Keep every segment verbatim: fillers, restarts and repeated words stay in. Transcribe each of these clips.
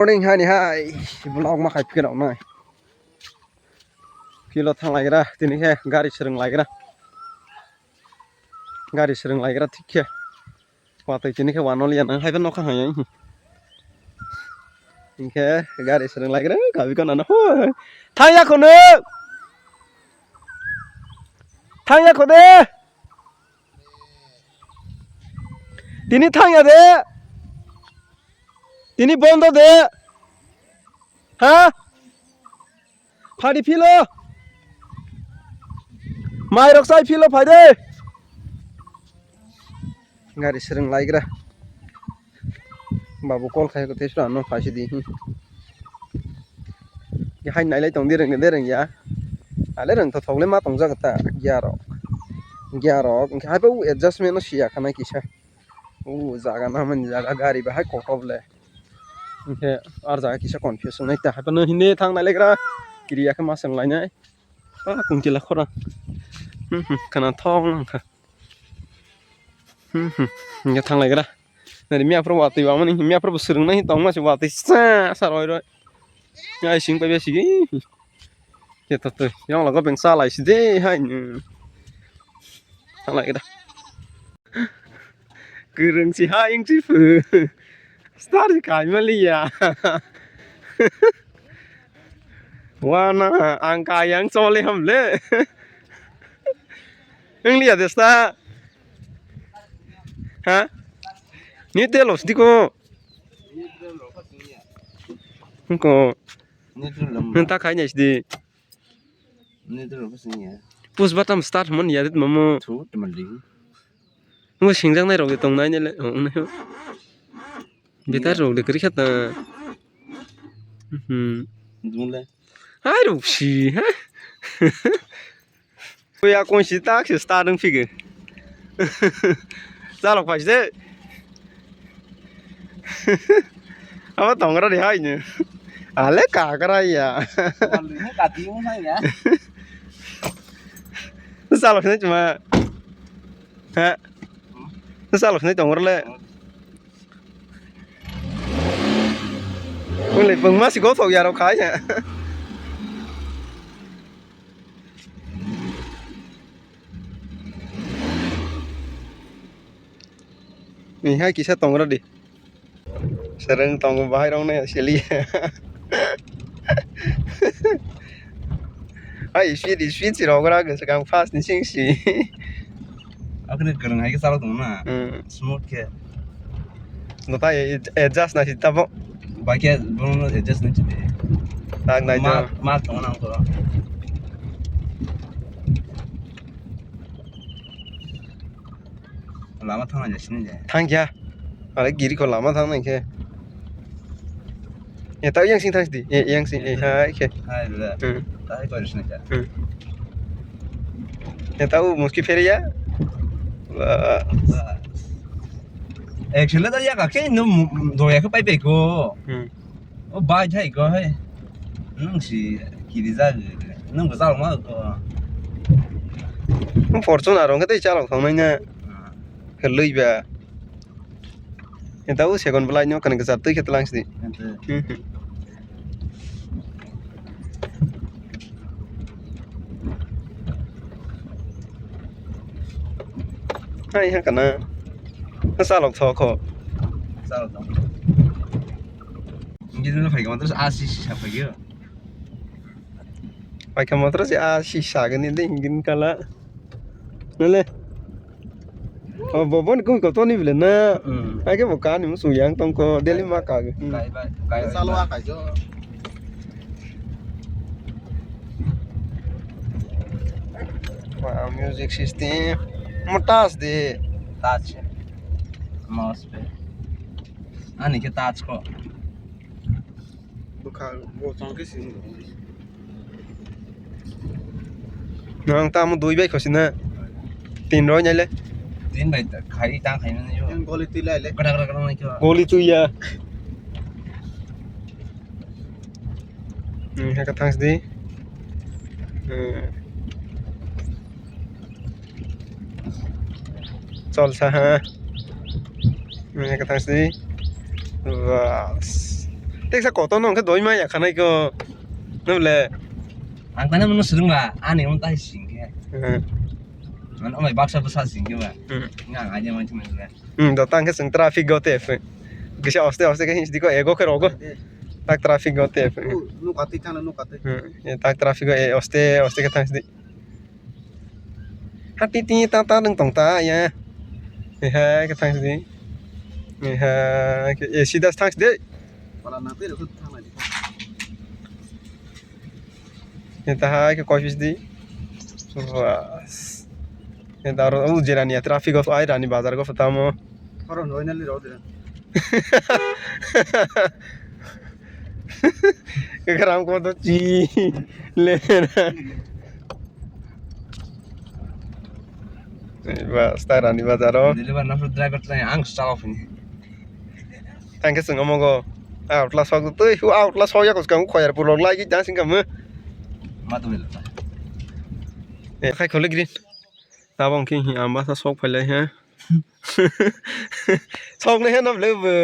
Morning hai ni hai, vlog ma khai phikir nai. Philo thang lai gra, tini khe gari swrwng lai gra. Gari swrwng lai gra thik khe. Watwi tini khe wano liya nang hai phano nokha hai. Hinkhe gari swrwng lai gra, gabi kono no. Thang ya khono. Thang ya khode. Tini thang ya de. Tini bondo de. Ha? Phadi philo. Mai rok chai philo phai de. Gari swrwng lai gra. Babu call khai ko tesra no phai si di. Hai nai lai tong de reng de reng ya. Ale reng to thok le ma tong jak ta giya rok. Giya rok. Hai pa adjustment no siya khana kisa. O jaga na mani jaga gari bahai kotob le. Hinkhe ar jaga kisa confuse wngnai ta. Haikhe no hinde thang nai legra. Kiri ya khe ma swng lainai. Ah, kung chila khorang. Hmm, hmm, khana thok nang kha. Hmm, hmm, hinkhe thang legra. Nari miya phuru watwi wamani, miya phuru swrwng nai tong ma se watwi sa sa roi roi. Ai sing pai besi. Khe to to, yang lago beng sa lai si de hai. Thang legra. Kwrwng si ha ing si phu. Star si khai ma liya. Wana ang ka yang chole ham le. Ing liya de star. Ha? Ni te los di ko. Ko. Ni ta khai nya si di. Ni tu rok sing ya. Push button start mon ya dit mamo. Thu temal di. Ngo singjak nai rok de tong nai ne le. Oh, ne. Bitar rok de kri khata. Hmm. Dum le. Hai rok si, ha? Ko ya kon si tak si start dong fige. Chalok phai se. Abo tongra de hai no. Ale kakra ya. Wal ni kati mo hai ya. Chalok ni chuma. Ha. Chalok ni tongra le. Ule bangma si gothok ya rok khai ya. Ni hai kisa tongra di. Sereng tongo bahai rong ne seli. Ai speed speed si rogra ge sekang fast ni sing si. Akne kereng hai ke salo tong na. Hmm. Smooth ke. No ta adjust na si tabo. Ba ke bono adjust na si. Tak nai ma to. Ma tong na ko. Lama thangna jasini je. Thangya. Are giri ko lama thangna khe. E ta yang sing thang di. E yang sing e hai khe. Hai da. Hmm. Ta hai ko jasini je. Hmm. E ta u muski fere ya. Ba. Actually da ya ka khe no do ya ka pai pai ko. Hmm. O bai thai ko hai. Nung si kiri ja. Nung ko sa ma ko. Fortuner rong khe tei chalok thang nai na. Khe lui ba. Eta o second belai no kan gajab twi khe tlang sidi. Hai ha kana. Salok thok kho. Salok thok. Gidin phai kama terus asi sa phai yo. Paikha motor se a si sagani de hingin kala. Nale. O bobon kum ko toni bile na. Hmm. Ake bo kani musu yang tong ko deli ma ka. Hmm. Kai bai, kai bai. Salwa kai jo. Wow, music system. Mo touch de. Touch. Mouse pe. Ani ke touch ko. Bwkha bo chong khe sini. Nang tamo dui bai khosina. Tin roi nai le. Tin bai ta-, khai ta khai nani yo. Yang goli twi lai le. Kada kada kada nai kyo. Goli twi ya. Hmm, ha ka thang sidi. Hmm. Chol sa ha. Nini kwthang si. Bas. Teksa kotor no hwnkhe doi maya khanai ko. Nole. Ang tani mano swrwng ba, ani on tai sing khe. Hmm. Man, omai baksa bwsa sing khe ba. Hmm. Nga aja man thumai ba. Hmm, do tang khe swng traffic go te phe. Kisa oste oste khe hinsi diko ego khe rogo. Tak traffic go te phe. Nuka twi kana nuka twi. Hmm, e tak traffic go e oste oste khe thang sidi. Ha ti ti ta ta nung tong ta ya. Eha khe thang sidi. Eha khe e sida thang sidi. Pala na te ro thang lai. Eta hai khe koi pis di. Bas. Eta aro o jerani ya traffic of ai rani bazar go tamo. Oro noi nali ro dira. Gram ko to chi le na. Bas ta rani bazar o. Deliver na driver trai ang chalok phini. Tang khe chwng omo go. Outla sok twi hu outla sok ya kwchwng khoyar pulok lai ki jang sing kamo. Ma tu bela. E khai khole green. Tabong khe hi ambasa sok phailai ha. Sok ne ha no le bo.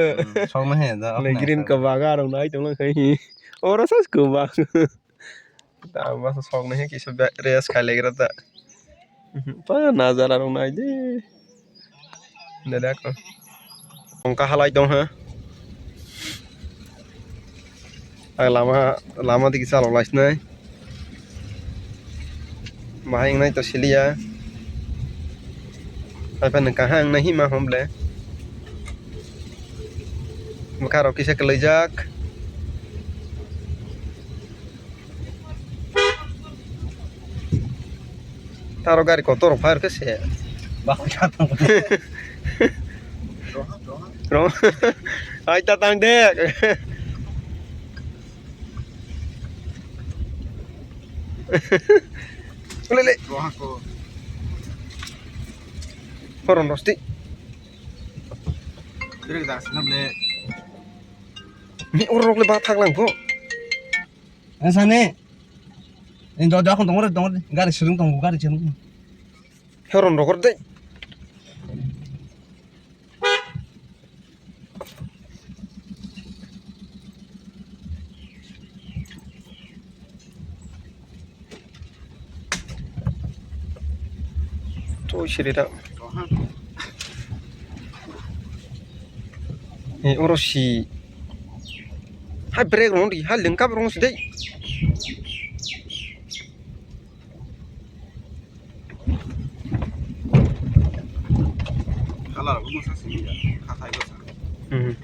Sok ne ha da. Le green ka baga rong nai tong lai khai hi. Ora sas ko ba. Tamo sok nai kisa rest khai legra ta. Pa nazara rok nai de. Dada ko. Tongka halai tong ha. Ang lama lama digi chalok lai sinai. Bahai wngnai to siliya. Hai phano kaham wngnai hima hom ble. Bwkha rok kisa kwlaijak. Taro gari kotor rok phai rokhe se. Baksa tong. Ro. Ai ta tang de. Le le. Ro ha ko. Horon rosti. Direk das na ble. Ni oro rok le ba thak lang pho. Ang sani. Ni do do khon tongor tongor gari sirung tong gari sirung. Heron rokor de. Toi siri da. Eh, oro si. Hai brake rong di, hai lengkap rong si dei. Kalar rok masa sini ya, hatai basa. Hmm.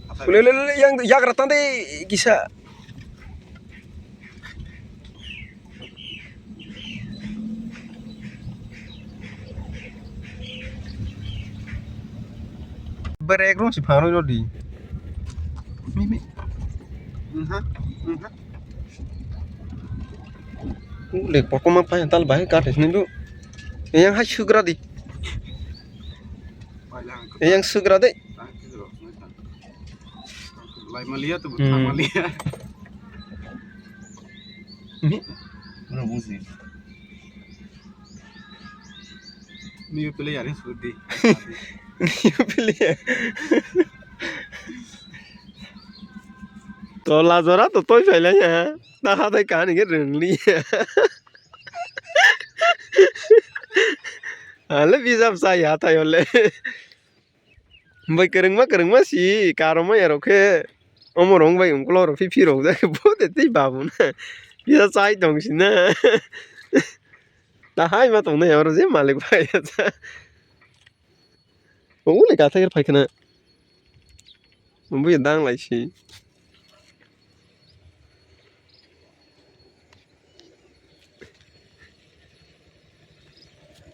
Hatai. Le, le, le, yang yagra tande kisa. Brake rong si pharoi rodi. Mi, mi. Nha, nha. Ule kokoma pai tal bai ka thesni du. Yang hai sugra di. Yang sugra de. Lai malia tu. Hmm. Malia. Ni. Oro buji. New player ni sudi. New player. To lajora to toi phailai ya. Ta hatai kani ke rengli. Ale bijap sa ya tai ole. Bai kwrwngma kwrwngma si karoma ya rokhe. Omo rong bai ungklo ro phi phi rok jak bo de tei babu na. Bisa chai tong si na. Ta hai ma tong na ya ro je malik bai ya ta. Ungkle ka thai phai khna. Ungbu ya dang lai si.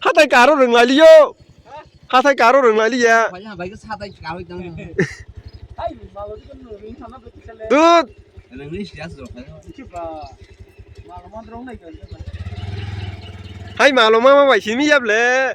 Hatai karo rwng lai liyo. Hatai karo rwng lai liya. Bai, bai, hatai karo tang. Dut. Hai malo mama bai simi yable.